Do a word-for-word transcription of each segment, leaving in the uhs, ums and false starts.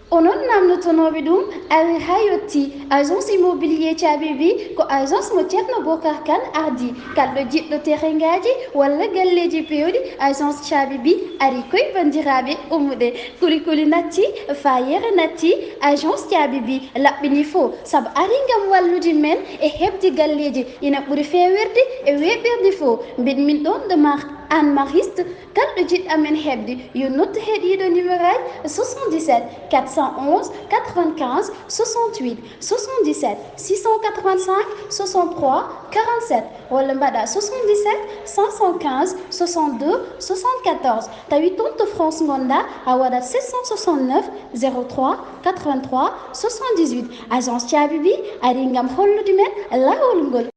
Onon naamnotonooɓe ɗum, ari haa yotti. Agence immobilier Caabi Bi ko agence mo Ceerno Bokar Kan ardi. Kalɗo jiɗɗo terengaaji walla galleeji peewɗi, agence Caabi Bi ari koy banndiraaɓe ummude. Kuli kuli natti, faayeere natti, agence Caabi Bi laɓɓini fo, sabu ari ngam wallude men e heɓde galleeji ina ɓuri feewirde e weeɓirde fo. Mbiɗ min ɗoon de marque Anne Mariste, kalɗo jiɗɗo amen heɓde, yo noddu he ɗiiɗo numéro aji: soixante-dix-sept quatre cent onze quatre-vingt-quinze soixante-huit, soixante-dix-sept six cent quatre-vingt-cinq soixante-trois quarante-sept, walla mbaɗa soixante-dix-sept cinq cent quinze soixante-deux soixante-quatorze. Tawi toon to France ngonɗa, a waɗat sept cent soixante-neuf zéro trois quatre-vingt-trois soixante-dix-huit. Agence Caabi Bi ari ngam hollude men laawol ngol.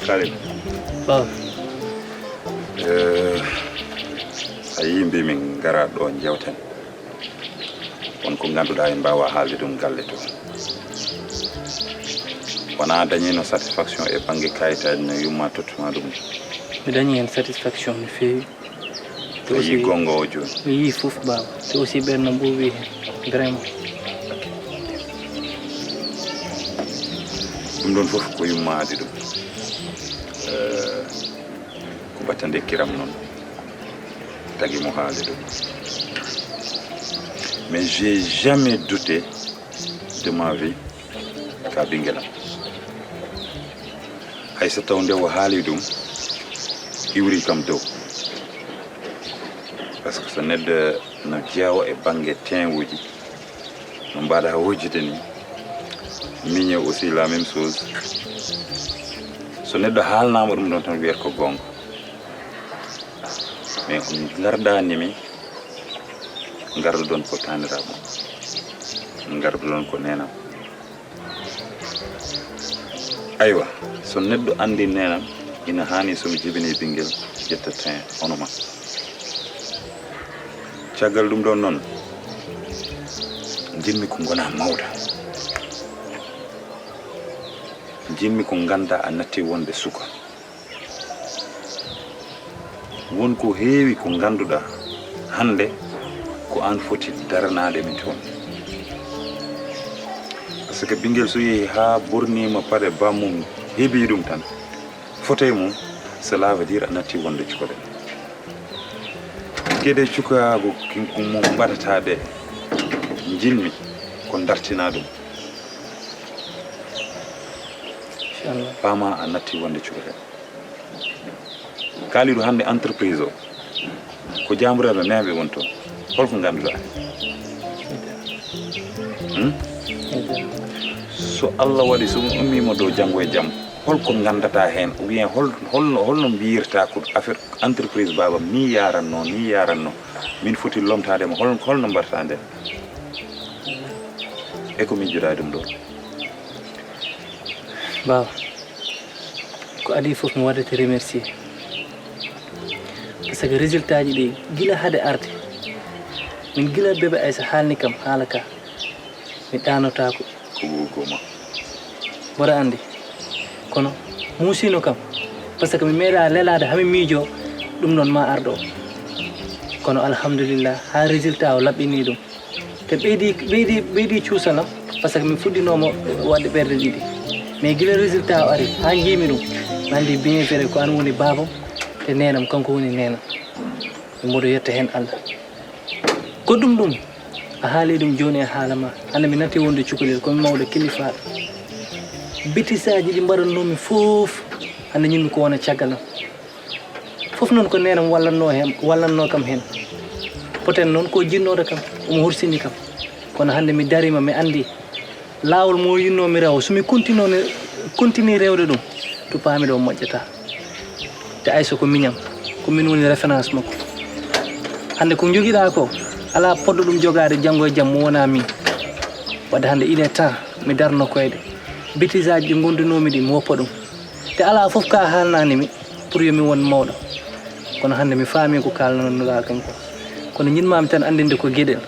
Karim. Baaba. Eh, a yii mbiimi ngara ɗo njewten. Won ko ngannduɗaa en mbaawaa haalde ɗum galle to. Wonaa dañiino satisfaction e bannge kayitaaji no yumma tottuma ɗum? Mi dañi heen satisfaction no feewi. Te a yii aussi goonga o jooni? Mi yii fof, baaba. Te aussi ɓeen no mbuuɓi heen. Vraiment. Ɗum ɗoon fof ko yumma adi ɗum. Eh, ko battande kiram noon tagi mo haalde ɗum. Mais j'ai jamais douté de ma vie ka ɓinngel am. Hay so taw nde o haali ɗum, iwri kam dow. Par ce que so neɗɗo no jeewa e bannge teeŋuuji, no mbaɗa wujjude ni, miñe aussi la même chose. So neɗɗo haalnaama ɗum ɗoon tan wiyata ko goonga. Mais on ngardaani mi, ngarduɗon ko taaniraaɓe, ngarduɗon ko neenam. Aywa, so neɗɗo anndi neenam, ina haani so mi jibinii ɓinngel, ƴetta teen hono ma. Caggal ɗum ɗoon noon, njiɗmi ko ngona mawɗo. Njiɗmi ko ngannda a natti wonde suka. Won ko heewi ko ngannduɗaa hannde ko aan foti daranaade mi toon. Par ce que ɓinngel so yehi haa borniima paɗe bammum heɓi ɗum tan, fotey mum, cela veut dire a natti wonde cukalel. Geɗe cukaagu kin-, ko mo mbaɗataa ɗe, njiɗmi ko dartinaa ɗum. Inchallah. Paama a natti wonde cukalel. Kaalidu, hannde entreprise o, ko jaambureeɓe meeɓe woni toon. Holko ngannduɗaa? Hmm? So Allah waɗi, so mi ummiima ɗo janngo e jam, holko nganndataa heen? Ou bien hol-, holno, holno mbiyirtaa ko affaire entreprise baaba, mi yaranno, mi yaranno. Min foti lomtaade mo, hol-, holno mbaɗataa ndeen? E ko miijoɗaa ɗum ɗo? Baaba, ko adii fof mi waɗete remercier. Par ce que résultat ji ɗi gila hade arde. Min gila bébé Aïssa haalni kam haala ka. Mi ɗaanotaako. Ko ɓoggoma. Mboɗa anndi. Kono muusino kam. Par ce que mi meeɗa lelaade haa mi miijo ɗum noon ma arɗo. Kono alhamdulillah haa résultat o laɓɓini ɗum. Te ɓeydi ɓeydi ɓeydi cuusanam. Par ce que mi fuɗɗinooma waɗde ɓerɗe ɗiɗi. Mais gila résultat o ari haa njiimi ɗum. Mi anndi bien vrai ko an woni baabam. Te neenam kanko woni neenam. Mboɗo yetta heen Allah. Goɗɗum ɗum a haali ɗum jooni e haala ma. Hannde mi natti wonde cukalel komi mawɗo kilifaaɗo. Bitisaaji ɗi mbaɗannoomi fof hannde ñinmi ko wona caggal am. Fof noon ko neenam wallatnoo heen wallatnoo kam heen. Poten noon ko jinnooɗo kam omo horsini kam. Kono hannde mi dariima mi anndi laawol mo yinnoomi rewo so mi continue continue rewde ɗum to paami ɗo moƴƴata. Te Aïssa ko miñam ko min woni référence makko. Hannde ko jogiɗa ko ala poddo ɗum jogaade janngo e jam mo wona min. Wadde hannde il est temps mi darno koyɗe. Bêtisaji ɗi gondunoomi ɗi mi woppa ɗum. Te ala fof ka haalnanimi pour yo mi won mawɗo. Kono hannde mi faami ko kaalnannoɗa kam ko. Kono ñinmami tan anndinde ko geɗel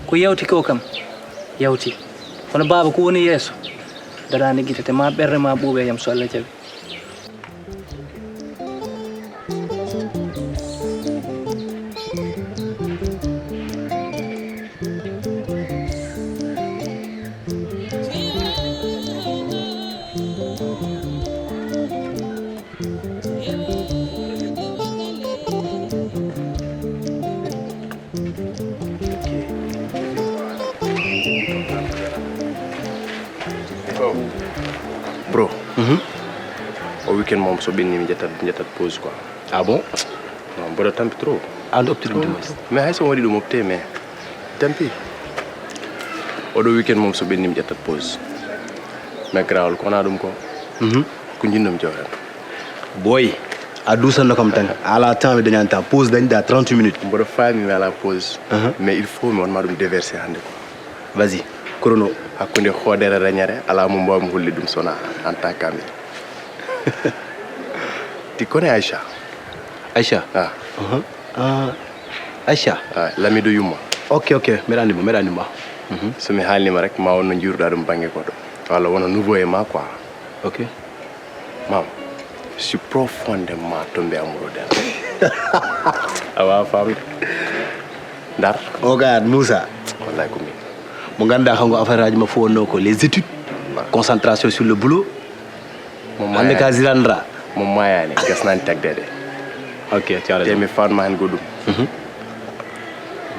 ko yawti ko kam yawti. Kono baaba ko woni yeeso daraani gite te ma ɓernde ma ɓuuɓe yam so Allah jaɓi. Bro, o weekend moom so ɓenni mi ƴettat ƴettat pause quoi. Ah bon? Non, mboɗo tampi trop. An opti ɗum dimanche. Mais hay so mi waɗi ɗum opte mais tampi. Oɗo weekend moom so ɓenni mi ƴettat pause. Mais grawol ko wona ɗum ko. Ko jinnomi jawran. Boy, a duusanno kam tan. A ala temps mi dañanta pause dañda trente minutes. Mboɗo faami mi ala pause. Mais il faut mi wonma ɗum déverser hannde ko. Vas-y, chrono. Hakkunde hoodere reñere ala mo mbawmi holli ɗum sona en tant qu'ami. Ti kone Aïcha. Aïcha? Ah. Ah, Aïcha? Ah, lamido yumma. Ok, ok, mbeɗa anndi mo mbeɗa anndi mo. So mi haalnima rek ma wonno jiiruɗa ɗum bangge goɗɗo walla wona nouveau e ma quoi. Ok. Maam, je suis profondément tombé amoureux d'elle. A waawa faamde. Ndar. O gaat Moussa. Wallaay ko min. Mo ngannduɗaa kanko affaire aji ma fof wonno ko les études. Concentration sur le boulot. Mo hannde ka zilandra. Mo maayaani gasnaani tagdeede. Ok, te mi faanma heen goɗɗum.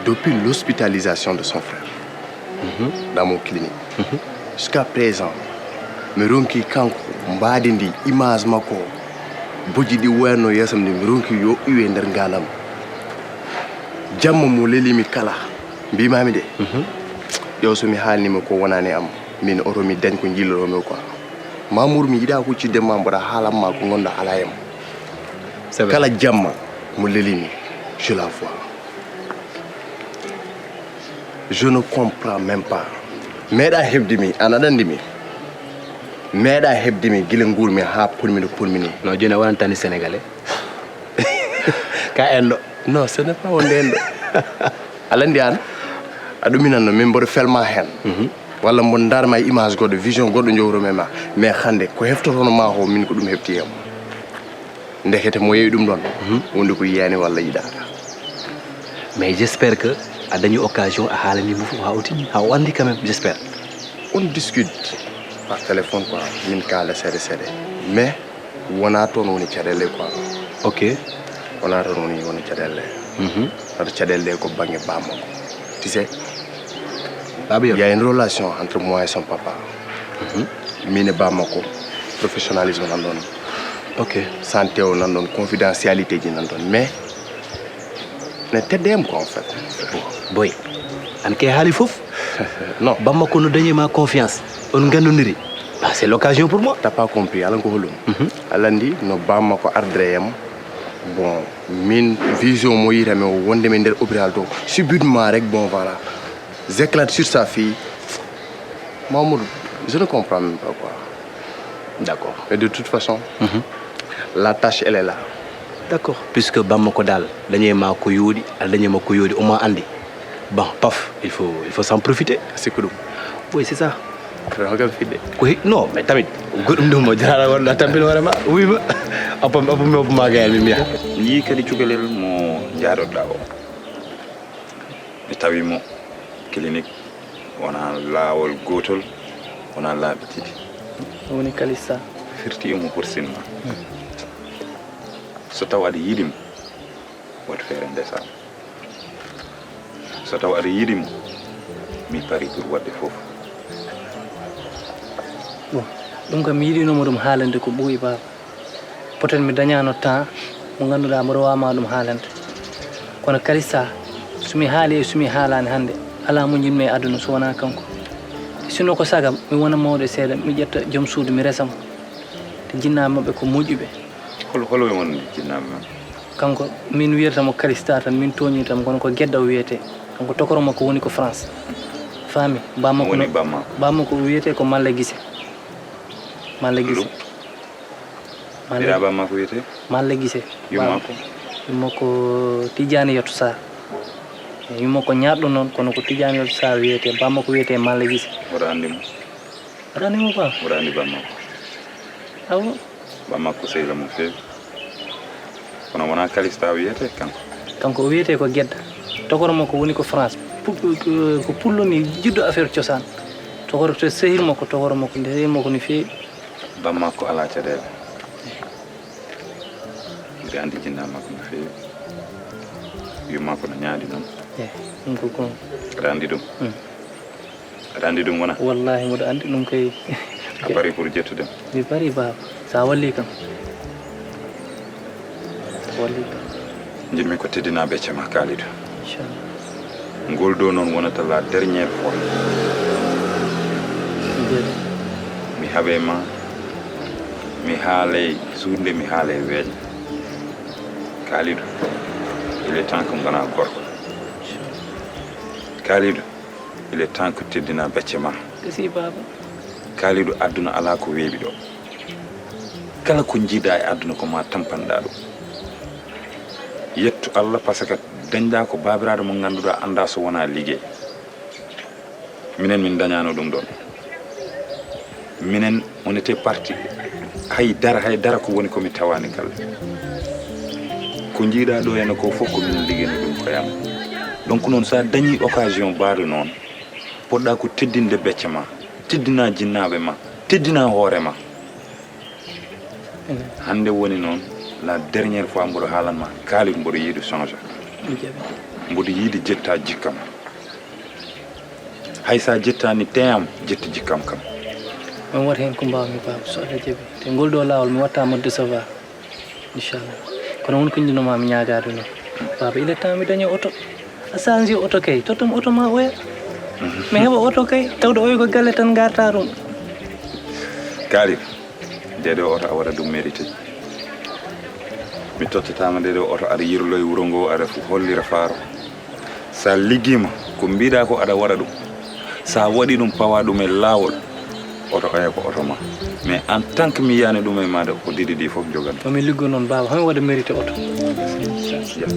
Depuis l'hospitalisation de son frère dans mon clinique. Jusqu'à présent mi ronki kanko mbaadi ndi image makko bojji ɗi wayatno yeesam ndi mi ronki yo iwe nder ngandam. Jamma mo lelimi kala mbimami de ƴeew somi haalnima ko wonani am min oto mi dañ ko jilloromi quoi. Mamour mi yiɗa huccidde ma mboɗa haalamma ko gonɗa ala e am. Kala jamma mo lelimi je la vois. Je ne comprends même pas. Meeɗa heɓde mi an aɗa anndi mi. Meeɗa heɓde mi gila nguurmi haa ponmi no ponmi ni. No jooni a wonantani sénégalais. Ka enɗo. Non ce n'est pas wonde enɗo. Aɗa anndi an a ɗuminanno min mboɗo felma heen walla mboɗo darma e image goɗɗo vision goɗɗo jowromi ma. Mais hannde ko heftotono ma ho min ko ɗum hefti hem. Ndekete mo yeewi ɗum ɗon wonde ko yiyani walla yiɗaka. Mais j'espère que a dañi occasion a haalanimo fof ha o tini ha o andi quand même j'espère. On discute par téléphone quoi min kaala seeɗa seeɗa mais wona toon woni caɗele quoi. Ok. Wona toon woni woni caɗele. Wata caɗele ɗe ko bangge bammakko tu sais. Il y a une relation entre moi et son papa. Min e bammakko professionnalisme nan ɗon. Ok. Santé o nan ɗon confidentialité ji nan ɗon mais ne teddeyam quoi en fait. Boy an ke haali fof. Non bammakko no dañi ma confiance on gandodiri. Bah, c'est l'occasion pour moi. T'as pas compris alan ko holum. Alandi no bammakko ardreyam. Bon min vision mo yitami o wondemi nder hôpital to subidement rek bon voilà. J'éclate sur sa fille. Mamoudou, je ne comprends même pas quoi. D'accord. Et de toute façon la tâche elle est là. D'accord. Puisque bamma ko daal, dañe ma ko yooɗi, a dañe ma ko yooɗi, o ma andi. Bon, paf, il faut, il faut s'en profiter, c'est que ɗum. Oui, c'est ça. Ko kam fidde. Ko hi-, non, mais tamit, goɗɗum ɗum mo jarala wonɗa tampin hoore ma, oui ma. Appo, appo mi oppo ma gayal mi miya. Ni kadi cukalel mo jaaɗoɗa o. Mi tawi mo clinique, wona laawol gootol, wona laabi ɗiɗi. Ɗum woni Kalista. Firti omo hursinma. Hmm. So taw aɗa yiɗi mo, waɗ feere ndesaa mo. So taw aɗa yiɗi mo, mi pari pour waɗde fof. Bon, ɗum kam mi yiɗino mo ɗum haalande ko ɓooyi, baaba. Poten mi dañaano temps mo ngannduɗaa mboɗo waawma ɗum haalande. Kono Kalista, so mi haali e so mi haalaani hannde, alaa mo njiɗmi e aduna so wonaa kanko. Sinno ko sagam, mi wona mawɗo e seeɗa, mi ƴetta joom suudu, mi resa mo. Te jinnaaɓe maɓɓe ko moƴƴuɓe. Hol-, holo e won jinnaaɓe maɓɓe? Kanko, min wiyata mo Kalista tan, min tooñirta mo, kono ko Gedda o wiyetee. Kanko tokoro makko woni ko France. Faami? Bammakko woni no, bammakko? Bammakko o wiyetee ko Malla Gise. Malla Gise. Ɗum? Malla Ɓiraa bammakko wiyetee? Malla Gise. Yumma ko? Yumma ko Tijaani Yotto Sarr. Yumma ko ñaaɗɗo noon, kono ko Tijaani Yotto Sarr wiyetee. Bammakko wiyetee Malla Gise. Mboɗo anndi mo. Aɗa anndi mo ba? Mboɗo anndi bammakko. Awo. Bammakko sehil am no feewi. Kono wonaa Kalista wiyetee kanko. Kanko o wiyetee ko Gedda. Tokoro makko woni ko France. Pu-, ko, ko pullo ni jiɗɗo affaire cosaan. Tokoro to sehil makko, tokoro makko, nde sehil makko no feewi. Bammakko alaa caɗeele. Mbiɗa anndi jinnaaɓe makko no feewi. Yumma ko no ñaadi noon. Eh, ɗum ko goonga. Aɗa anndi ɗum? Hmm. Aɗa anndi ɗum wona? Wallahi, mboɗo anndi ɗum kay. A pari pour ƴettude mo? Mi pari, baaba. So a walli kam. So a walli kam. Njiɗmi ko teddina becce ma, Kalidou. Inchallah. Ngol ɗo noon wonata la dernière fois. Ndeeɗo. Mi haɓe ma, mi haalay suuɗnde, mi haalay weeƴa. Kalidou, il est temps que ngonaa gorko. Kalidou, il est temps que teddina becce ma. Gasi, baaba. Kalidou, aduna alaa ko weeɓi ɗo. Kala ko njiiɗa e aduna ko ma tampanɗa ɗum. Yettu Allah, parce que dañɗa ko baabiraaɗo mo ngannduɗaa annda so wonaa liggey. Minen min dañaano ɗum ɗon. Minen, on était parti. Hay dara, hay dara ko woni ko mi tawaani galle. Ko njiiɗa ɗo henne ko fof ko minen liggini ɗum koye am. Donc noon, so a dañii occasion baaɗo noon, poɗɗa ko teddinde becce ma, teddina jinnaaɓe ma, teddina hoore ma. Hannde woni noon la dernière fois mboɗo haalan ma, Kalidou, mboɗo yiɗi changé. Mboɗo yiɗi jetta jikkam. Hay sa jettaani teeyam, jetti jikkam kam. On waɗi heen ko mbaawmi, baaba, so Allah jaɓi. Te ngol ɗo laawol mi watta mo décevoir. Inchallah. Kono won ko njiɗnoma mi ñaagaade noon. Baaba, il est temps mi daña oto. A change oto kay, tottam oto ma oya. Mi heɓa oto kay, tawde oya ko galle tan ngarta ɗum. Kalidou, nde ɗo oto a waɗa ɗum mérité. Mi tottatama nde ɗo oto, aɗa yirloye wuro ngo, aɗa fu-, hollira faaro. Sa liggiima ko mbiɗa ko aɗa waɗa ɗum. Sa waɗi ɗum, pawa ɗum e laawol, oto oya ko oto ma. Mais en tant que mi yiyani ɗum e maɗa, ko ɗiɗi ɗi fof jogan. Mami liggo noon, baaba, hami waɗa mérité oto. Ya.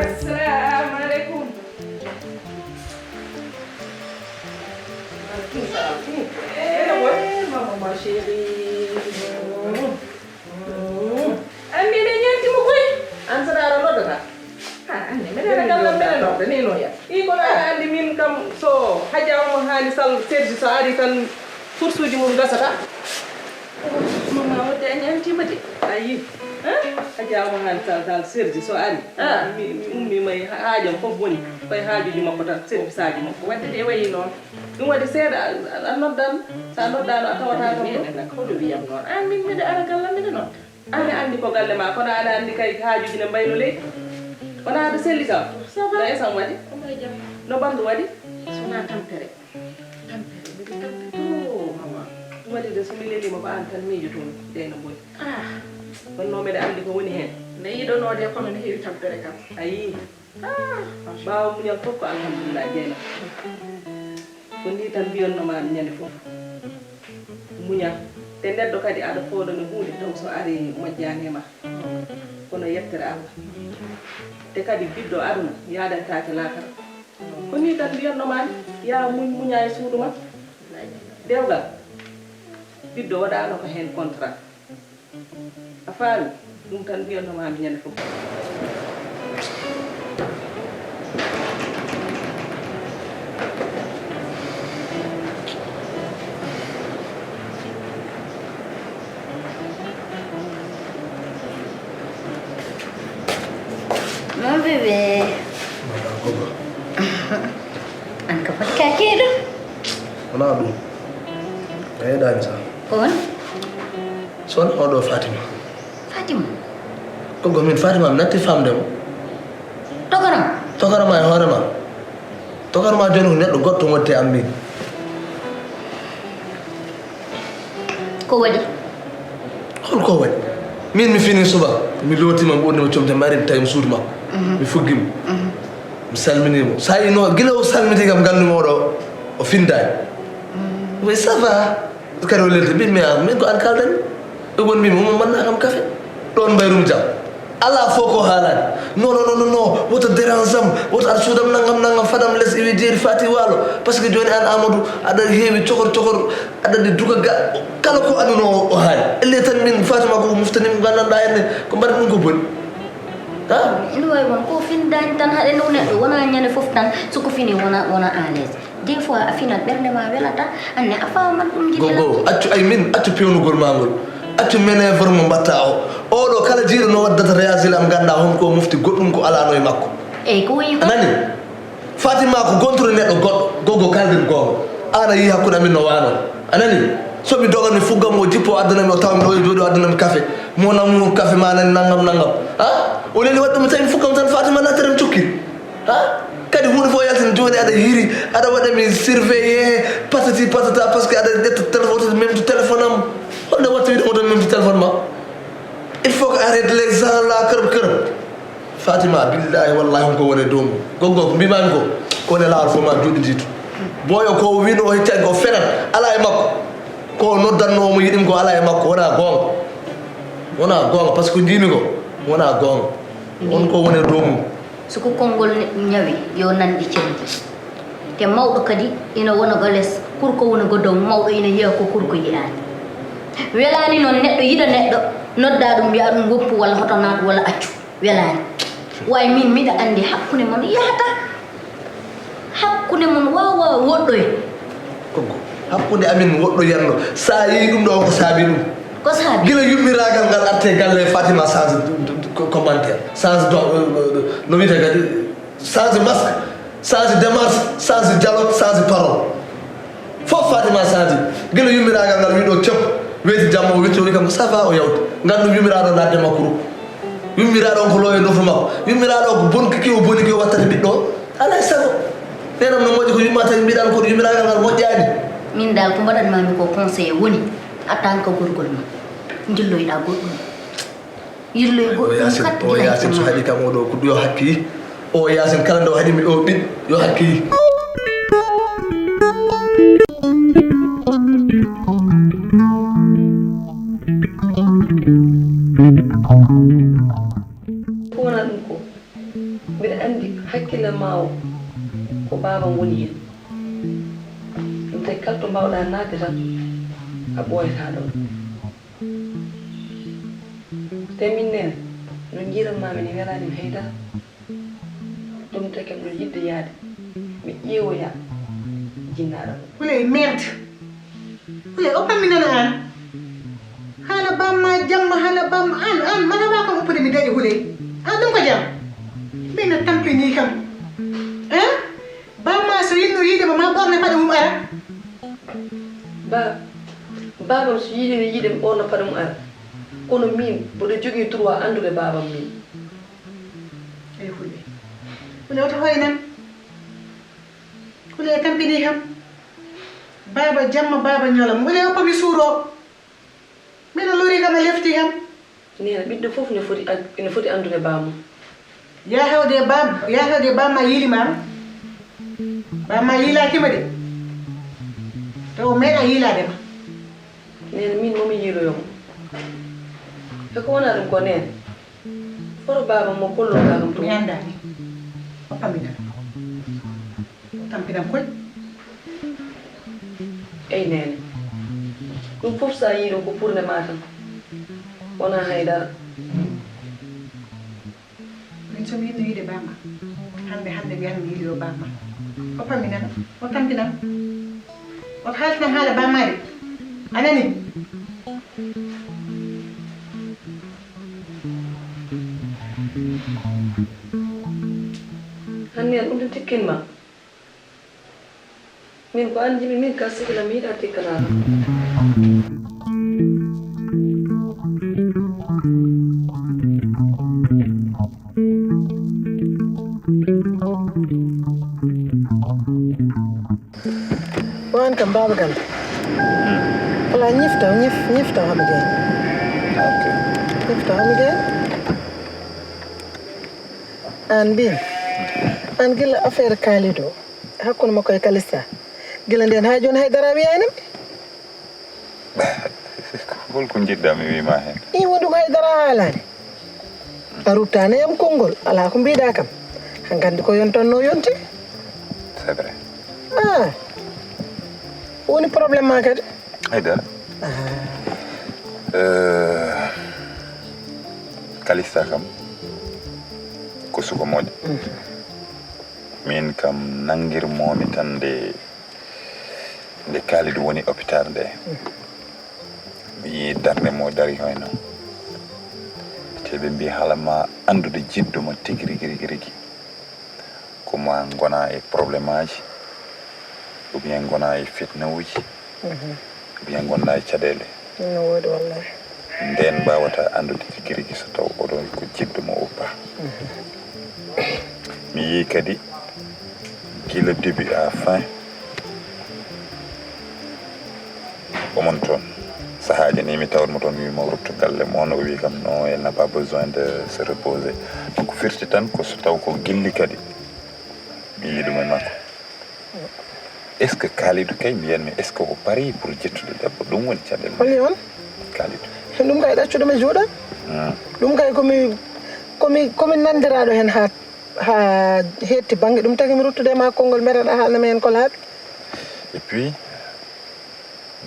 Assalamu alaikum. Eh, maman, ma chérie. An mbiɗa ñaanti mo koy. An saɗa ara noddata. Ah, anne, mbeɗa ara gallam mbeɗa nodda ni no ya. I kono aɗa anndi min kam so hajja omo haali sal serdi so ari tan fursuuji mum gasata. Mama wadde a ñaantima de. Ayi. Hajja omo haali sal sal serdi so ari. Ah. Mi, mi ummi may haajam fof woni. Koye haajuji makko tan, service aji makko. Wadde de wayi noon. Ɗum waɗi seeɗa a, a, a noddan. Sa noddano a tawata kam ɗo. Meɗen nak hoɗo wiyam noon. An min mbeɗa ara gallam mbeɗa nodda. An a anndi ko galle ma, kono aɗa anndi kay haajuji ne mbayno leydi. Wona aɗa selli kam? Ça va. No esam waɗi? Omo e jam. No ɓanndu waɗi? Sona tampere. Tampere, mbiɗo tampere. Oh, mama. Ɗum waɗi de, so mi lelima ko an tan miijotomi, Deyna Boy. Ah. Kono meɗa anndi ko woni heen. Nde yiɗonoo de, kono ne heewi tampere kam. A yii. Ah, ɓaawo muñal fof ko alhamdulillah, Jeynaba. Ko nii tan mbiyatnoo maa mi ñande fof. Muñal. Te neɗɗo kadi aɗa fooɗa no huunde taw so arii moƴƴaani e ma. Kono yettere Allah. Te kadi ɓiɗɗo aduna yaadataake laakara. Ko nii tan mbiyatnoo maa mi, yaa muñ, muñaa e suudu ma. Dewgal, ɓiɗɗo waɗaano ko heen contrat. A faami? Ɗum tan mbiyatnoo maa mi ñande fof. Mon bébé. Madame Koba. An ka foti ka keeɗo. Wonaa ɗum. A yeeɗaani sa. Ko woni? So wonaa oɗo Fatima. Fatima? Ko gomin Fatima mi natti famde mo. Tokoram? Tokoram e hoore ma. Tokoram ma jooni ko neɗɗo goɗɗo wonte am min. Ko waɗi? Hol ko waɗi? Min mi fini suba, mi lootima ɓurni mo comde marin tawi mo suudu makko. Mhm. Mi fuggi mo. Mhm. Mi salmini mo. Sa ino gila o salmiti kam ganndumi oɗo o findaani. Mhm. Oui, ça va. Kadi o lelti, mbiɗ mi a, min ko an kaldani. Ɗum woni mbimi, omo manna kam kafe. Ɗon mbayrum jam. Alaa fof ko haalani. Non, non, non, non, non. Woto dérange am, woto ar suudam nangam, nangam, fadam les iwi jeeri fati waalo. Parce que jooni an Amadou, aɗa heewi cokor, cokor, aɗa ɗi duga ga, kala ko aduna o, o haali. Elle tan min Fatima ko muftanimi ko gandanɗa henne, ko mbaɗa ɗum ko boni. Ha? Ina wawi won ko findani tan haɗe no neɗɗo wona ñande fof tan, so ko fini wona, wona à l'aise. Des fois a finat ɓernde ma welata, anne a faman ɗum jiɗi. Gogo, accu ay min, accu pewnugol ma ngol. Accu manœuvre mo mbatta o. Oɗo kala jiiɗo no waddata réagir am ganda hon ko mufti goɗɗum ko alano e makko. Eyyi ko wayi ko. A nani? Fatima ko gontude neɗɗo goɗɗo. Gogo kalden gonga. An a yii hakkude amin no wano. A nani? So mi dogan mi fuggam o jippo addanami o tawmi ɗo e jooɗi o addanami café. Mon amour café ma nani nangam nangam. Ha? O neli waɗɗum mi tawi mi fuggam tan Fatima natteren cukki. Ha? Kadi huunde fof yaltin jooni aɗa hiiri, aɗa waɗa mi surveillé, patati patata, parce que aɗa ƴetta téléphone, memtu téléphone am. Holno watta wiide oɗon memtu téléphone ma? Il faut que arrête les gens là, kërëb kërëb. Fatima, billahi wallahi on ko wone dow mum. Goggo, ko mbimami ko, ko wone laawol fof ma juuɗe jiitu. Boyo ko wino o heccanke o fenat, ala e makko. Ko noddanno mo yiɗim ko ala e makko, wona goonga. Wona goonga, parce que ko jiimi ko, wona goonga. On ko wone dow mum. So ko konngol neɗɗo ñawi, yo nanɗi cemti. Te mawɗo kadi ina wona ga les, kurko woni ga dow, mawɗo ina yiya ko kurko yiyaani. Welaani noon neɗɗo yiɗa neɗɗo, nodda ɗum, mbiya ɗum woppu walla hoto naat walla accu. Welaani. Way min miɗa anndi hakkunde mon yahata. Hakkunde mon waawa woɗɗoy. Koggo, hakkunde amin woɗɗoyanno. Sa yii ɗum ɗo ko saabi ɗum. Ko saabi? Gila yummiraagal ngal arte galle Fatima change commentaire. Change do, no wiyete kadi change masque, change démarche, change dialogue, change parole. Fof Fatima change. Gila yummiraagal ngal wi ɗo cop. Weeti jamma o witti o wi kam ça va o yawti. Nganndu yummiraaɗo naatde makko rukku. Yummiraaɗo on ko lowe nofru makko. Yummiraaɗo o ko bon kiki o boni ki o wattata ɓiɗɗo o. Alaa e sago. Nenam no moƴƴi ko yumma tawi mbiɗan ko yummiraagal ngal moƴƴaani. Min dal ko mbaɗanmami ko conseil woni a tan ko gorgol ma. Njilloyɗa goɗɗum. Yirloy goɗɗum. Yaasin, kat o gila Yaasin so haɗi kam oɗo ko yo hakki. O Yaasin kala nde o haɗi mi o ɓiɗ yo hakki. Ko wona ɗum ko mbiɗa anndi hakkille ma o ko baaba woni heen. Ɗum tawi kala to mbaawɗa naatde tan a ɓooyataa ɗoon. Te min nene no njiiran ma min welaani mi haydara. Ɗum tawi kam no yiɗde yaade mi ƴeewoya jinnaaɗo. Wuley merde. Wuley o pamminana an. Haala bamma jamma haala bamma an an mana ba kam uppude mi dañi huley. An ɗum ko jam. Min no tampini kam. Hein? Bamma so yinno yiide ma ma ɓorne paɗe mum ara. Ba babam so yiide yiide mi ɓorno paɗe mum ara. Kono min mboɗo jogii droit anndude babam min. Ey huley. Huley oto hoynan. Huley tampini kam. Baaba jamma baaba ñalawma. Huley o pami suuro. Miɗo lori kam a lefti kam. Neene, ɓiɗɗo fof ne foti an-, ene foti anndude baamum. Yaa hewde e baam-, yaa hewde e baamma yiilimaama. Baamma yiilaaki ma de. Taw o meeɗaa yiilaade ma. Neene, min momi yiiloyo mo. E ko wonaa ɗum ko neene. Hoto baaba mo kolloɗaa ɗum to? Mi anndaani. O pamminam. O tampinam koy. Ey neene. Ɗum fof so a yii ɗum ko ɓurde ma tan. Wonaa hay dara. Min so mi yiɗno yiide baamma. Hannde, hannde mbiyan mi yiiloyo baamma. O pamminam. O tampinam. O haaltinam haala baamma de. A nani? Hanni an ɗum tan tikkinma. Min ko an njiɗmi, min ka sikila mi yiɗa tikkanaa kam. Ko an kam baaba Galle. Alaa, ñifta, ñif-, ñifta haa mi jeeya. Ok. Ñifta haa mi jeeya. Aan mbiimi, aan gila affaire Kalidou o, hakkunde makko e Kalista. Gila ndeen haa jooni hay dara a wiyaani mi. Hol ko njiɗ-ɗaa mi wii ma heen? Ii, wonde ko hay dara a haalaani. A ruttaani e am konngol, alaa ko mbiy-ɗaa kam. Hankadi ko yontanno yonti. C'est vrai. Ah. Woni problème ma kadi? Hay dara. Ah. Eh, Kalista kam ko suka moƴƴo. Mhm. Min kam nanngirmoo-mi tan nde, nde Kalidou woni hôpital nde. Mhm. Mi yii darnde mo dari hoyno. Te ɓe mbii hala ma anndude jiɗɗo ma tigi rigi, rigi, rigi. Ko ma ngona e problème aji, ou bien ngona e fitnawuji, mhm, ou bien ngonɗa e caɗeele. No woodi wallahi. Ndeen mbaawata anndude tigi rigi so taw oɗon ko jiɗɗo mo ou pas. Mhm. Mi yii kadi gila début à fin, omon toon. Sahaaji ni mi tawat mo toon, mi wiima o rutto galle mon, o wii kam non, elle n'a pas besoin de se reposer. Donc firti tan ko so taw ko gilli kadi mi yii ɗum e makko. Est-ce que Kalidou kay mbiyanmi, est-ce que o parii pour ƴettude debbo? Ɗum woni caɗeele. Holi on? Kalidou. Ɗum kay ɗaccuɗo mi juuɗe. Hmm. Ɗum kay komi, komi, komi nanndiraaɗo heen haa, haa heetti bannge. Ɗum tagi mi ruttude e ma konngol, mbeɗa aɗa haalna mi heen ko laaɓi. Et puis,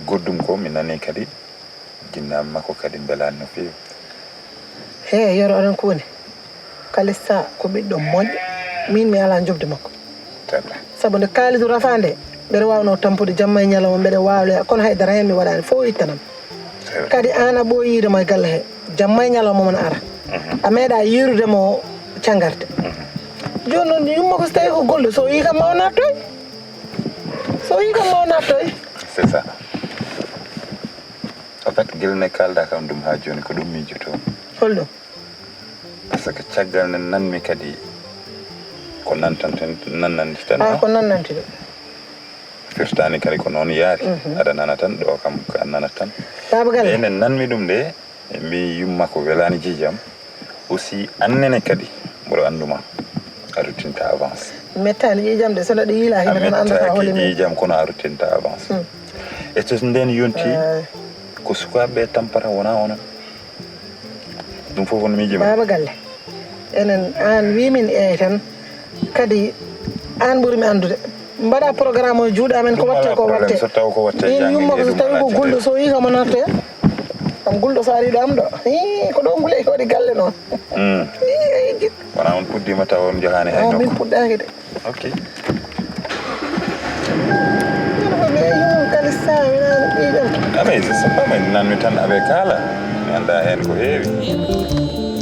goɗɗum ko mi nanii kadi, jinnaaɓe makko kadi mbelaani no feewi. He, Yero, aɗa anndi ko woni? Kalista ko ɓiɗɗo moƴƴo, miin mi alaa njoɓdi makko. C'est vrai. Sabu nde Kalidou rafaa nde, mbeɗa waawnoo tampude jamma e ñalawma, mbeɗa waawloya, kono hay dara heen mi waɗaani, fof o ittanam. C'est vrai. Kadi aan a ɓooyi yiide mo e galle he, jamma e ñalawma omo ara. Mhm. A meeɗaa yeerude mo cangarte. Mhm. Jooni noon, yumma ko so tawii ko golɗo, so o yii kam ma o naattoy. So o yii kam ma o naattoy. C'est ça. En fait, gila nde kaalɗaa kam ɗum haa jooni, ko ɗum miijotoo. Holɗum? Parce que caggal nde nanmi kadi ko nantanten, nannanti tan, ah, non? Ko nannanti de. Firtaani kadi ko noon yaari. Mhm. Aɗa nana tan, ɗo kam ko a nanat tan. Baaba Galle. Nde nanmi ɗum nde, e mbi yumma ko welaani jiijam. Aussi, annene kadi, mboɗo annduma, a ruttinta avance. Mettaani ƴiiƴam de, so neɗɗo yiilaaki, a neɗɗo anndataa mettaaki holi men. Ƴiiƴam, kono a ruttinta avance. Hmm. E so ndeen yonti, eh, ko sukaaɓe ɓe tampata, wonaa onon. Ɗum fof won miijo mum. Baaba Galle, enen, aan wii min eey tan, kadi aan ɓuri mi anndude. Mbaɗa programme o e juuɗe amen, ko watte ko watte. So taw ko watte. Min yumma ko so tawi ko gulɗo, so yii kamo natte. Kam gulɗo so ari ɗo am ɗo. Hii, ko ɗo ngule ko waɗi galle noon. Hmm. Hii, ay, jiɗ. Wona on puɗɗiima taw on njahaani hay nokku. Min puɗɗaaki de. Ok. Min ko mi yumma Kalista, mi nana ɓiiƴam. Ah, mais c'est pas mal, nanmi tan avec kaala. Mi annda heen ko heewi.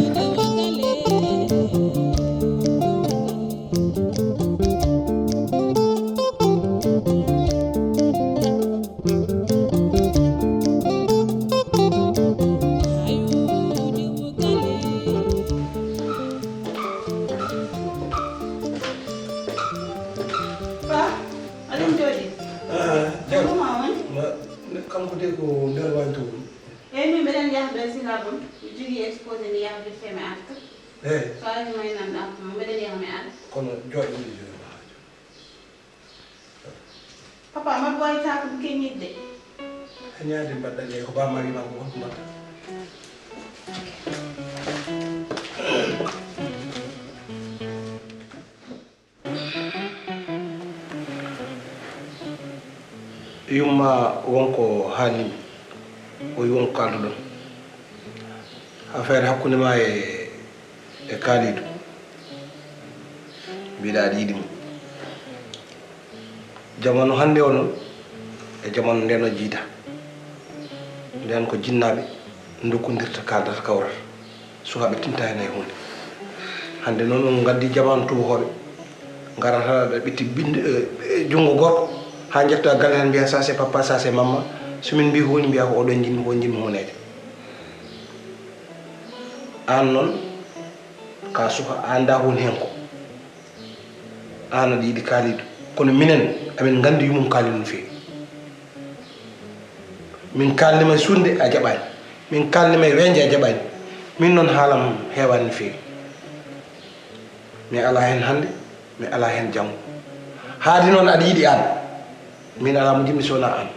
Pa, aɗen jooɗi? Ah, jam. Ko ɗum a woni? Ma, kanko de ko nder wanto woni. Eyi, min mbeɗen yaha ɓen sinaa ɗum. Mi jogii Exposé ni yahde feme arta. Eyi. So ari may nan ɗam, mo mbeɗen yaha mi ara. Kono jooɗo mi jooɗo ma haajo. Papa, ma boy ta ko keñidde. A ñaade mbaɗɗa jeey ko ba mari ma ko mbaɗɗa. Yumma wonko haalimi, o yi wonko kalduɗon. Affaire hakkunde ma e, e Kalidou. Mbiɗa aɗa yiɗi mo. Jamanu hannde o noon, e jamanu nden o jiida. Nden ko jinnaaɓe ndokkondirta, kaaldata, kawrata. Sukaaɓe tinta heen hay huunde. Hannde noon on ngaddi jamaanu tubakooɓe, ngarata ɗa ɓitti binde, eh, eh, junngo gorko, haa njetta galle tan mbiya ça c'est papa, ça c'est maman. So min mbii ko woni, mbiya ko oɗon njinmi, ko njinmi huuneede. Aan noon, ka suka, a anndaa huunde heen ko. Aan aɗa yiɗi Kalidou. Kono minen, amin nganndi yumum Kalidou no feewi. Min kaalnima e suuɗde, a jaɓaani. Min kaalnima e weeñde, a jaɓaani. Min noon, haalam heewaani no feewi. Mi alaa heen hannde, mi alaa heen janngo. Haadi noon aɗa yiɗi aan. Min alaa mo njiɗmi so wonaa aan.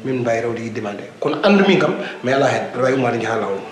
Min mbaawi rewde yiɗde ma nde. Kono anndu min kam, mi alaa heen. Aɗa waawi ummaade njahaa laawol ma.